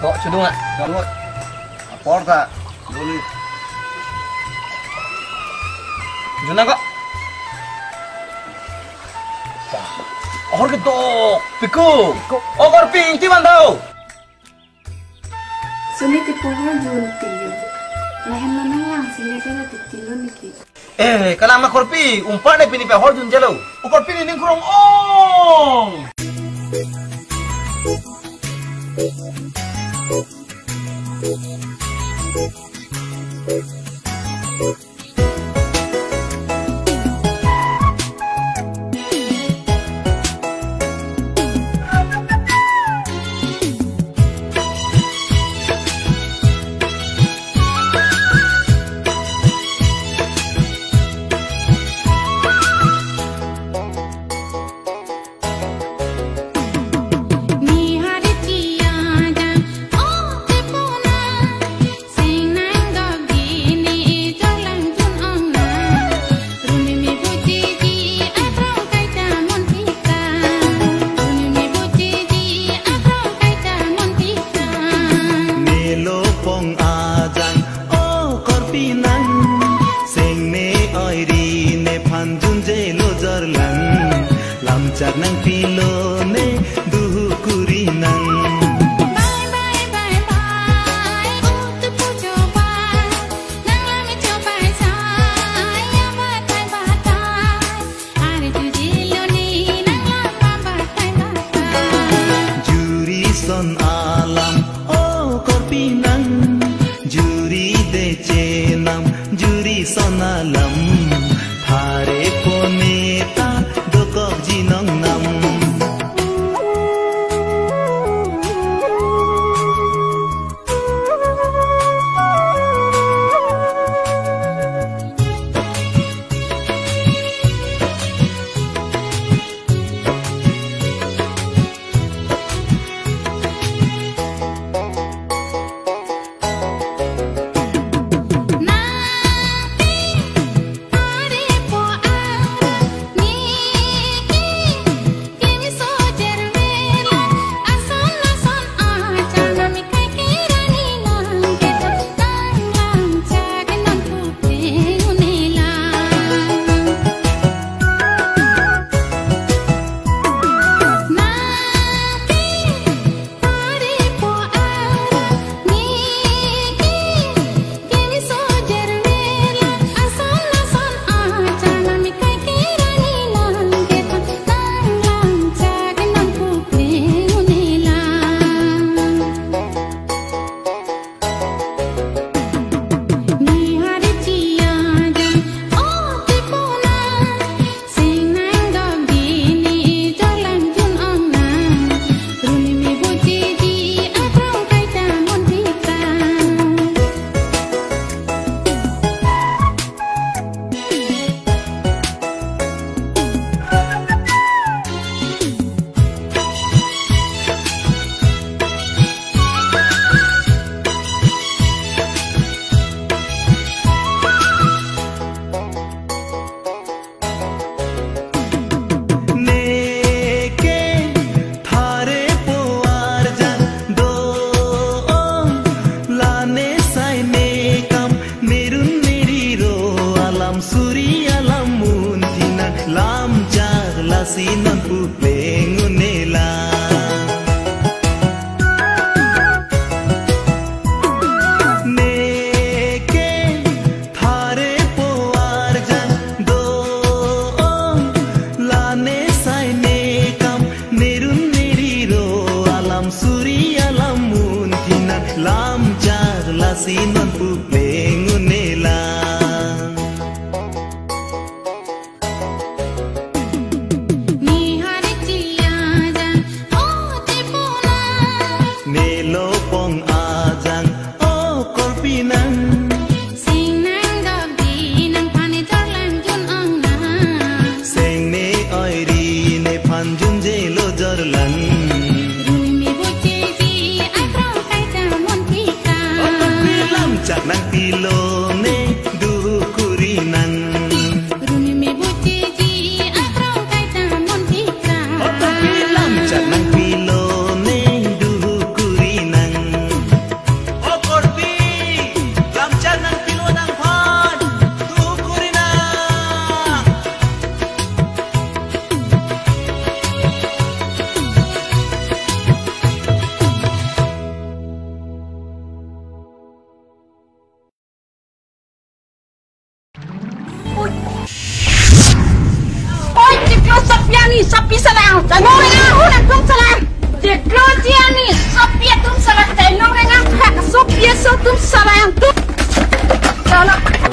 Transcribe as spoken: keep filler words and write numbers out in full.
Oh, chudung ah, chudung ah. Apor ta, duli. Juna ko. Ahor kedo, piko. Piko. Oh, korpi, ingti man tau. Suni ti pohor jun pilo. Lahen lo nanglang sini kena ti pilo niki. Eh, kalang ma korpi, umpa ne pini pe ahor jun jalo. O korpi ni ning kurong ong. Nelo pong ajang, o korpi nang, seng ne oiri nephan junje lo jorlang, lamchak nangpilo ne duhu kuri nang. Bye, bye, bye, bye, o tu pujo bye, nang lam cho bye, saya batai batai. Are tu jilo ni nang lam batai batai. Juri son alam, o korpi nang. Juri de chenam, juri son alam. Thare pone ta dokok jinong nam. Neke thare po arjan do-ong, lane sai ne kam nerun neriro, alam suri alam munthina, lamchak lasi nonpu pleng un-e la. Neke thare po arjan do-ong, lane sai ne kam nerun neriro, alam suri alam munthina, lamchak lasi nonpu pleng un-e la. Sopi salang, chenong rengga ahut atum salang. Deklo ji ani, sopi atum salang, chenong rengga, thak sopi aso atum salang atum. Chenong